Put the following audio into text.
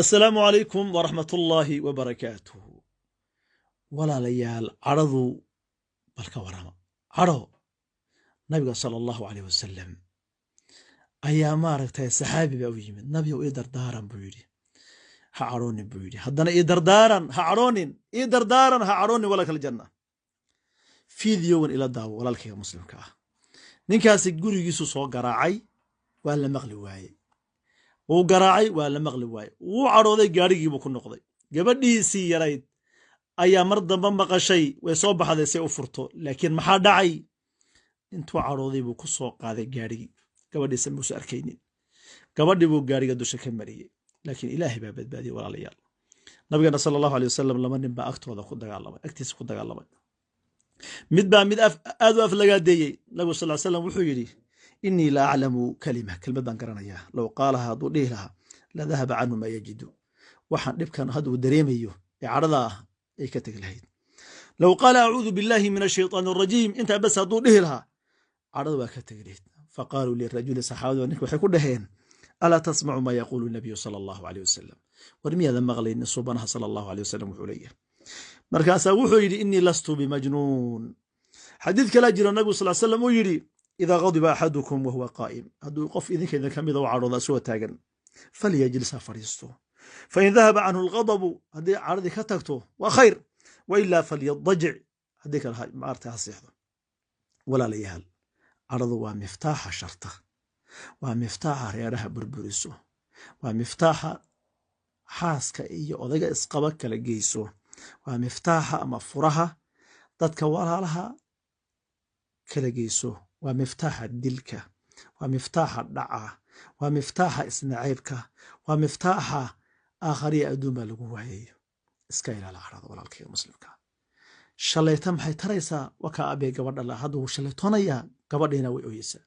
Assalaamu calaykum waraxmatullaahi wabarakaatuh. Walaalayaal, cadhadu bal ka warama. Cadho Nabiga sala Allahu caleyh wasalam ayaa, maaragtay, saxaabi baa u yimid. "Nabiyow, ii dardaaran," buu yidhi. "Ha cadhoonin," buu yidhi. Haddana, "Ii dardaaran, ha cadhoonin, ii dardaaran, ha cadhoonin." Walaka aljanna. Fiidiyowan ila daawo, walaalkayga Muslimka ah. Ninkaasi gurigiisu soo garaacay, waa la maqli waayey. Wuu garaacay, waa la maqli waayey. Wuu cadhooday, gaadhigiibuu ku noqday. Gabadhiisii yarayd ayaa mar dambe maqashay, way soo baxday say u furto. Laakiin maxaa dhacay? Intuu cadhooday buu ku soo qaaday gaadhigii. Gabadhiisa muusa arkaynin, gabadhii buu gaadhiga dusha ka mariyey, laakiin Ilaahay baa badbaadiyey. Walaalayaal, Nabigeena sala Allahu alay wasalam laba nin baa agtooda ku dagaalamay, agtiisa ku dagaalamay. Mid baa mid aad u aflagaadeeyey. Nabigu sal slam wuxuu yidhi: "Innii la aclamu kalima," kelmad baan garanayaa, "low qaalaha," hadduu dhihi lahaa, "la dahaba canhu maa yajidu," waxaan dhibkan hadda uu dareemayo ee cadhada ah ay ka tegi lahayd. "Low qaala acuudu billahi min ashaytaan arajiim," intaa bas hadduu dhihi lahaa, cadhada waa ka tegi lahayd. Faqaaluu lirajuli, saxaabadu ninka waxay ku dhaheen: "Alaa tasmacu maa yaquulu nabiyu sala Allahu aleyh wasalam?" War miyaadan maqlaynin Subanaha sala Allahu aleyh wasalam wuxuu leeyahay? Markaasaa wuxuu yidhi: "Innii lastu bimajnuun." Xadiid kalaa jira, Nabigu sal slam uu yidhi: "Idaa qadiba axadukum wahuwa qaa'im," hadduu qof idinka idin ka mida u cadhooda isagoo taagan, "falyajlis," ha fadhiisto. "Fain dahaba canhu alghadabu," haddii cadhadii ka tagto waa khayr, "wailaa falyadajic," haddii kale maarta ha seexdo. Walaalayaal, cadhadu waa miftaaxa sharta, waa miftaaxa reeraha burburiso, waa miftaaxa xaaska iyo odayga isqaba kala geyso, waa miftaaxa ama furaha dadka walaalaha kala geyso, waa miftaaxa dilka, waa miftaaxa dhaca, waa miftaaxa isnacaybka, waa miftaaxa aakhariya adduun baa lagu waayayo. Iska ilaala cadhada, walaalkayga Muslimka. Shalayta maxay taraysaa? Wakaa abee gabadha la hadda wuu shalaytoonayaa, gabadhiina way oyeysaa.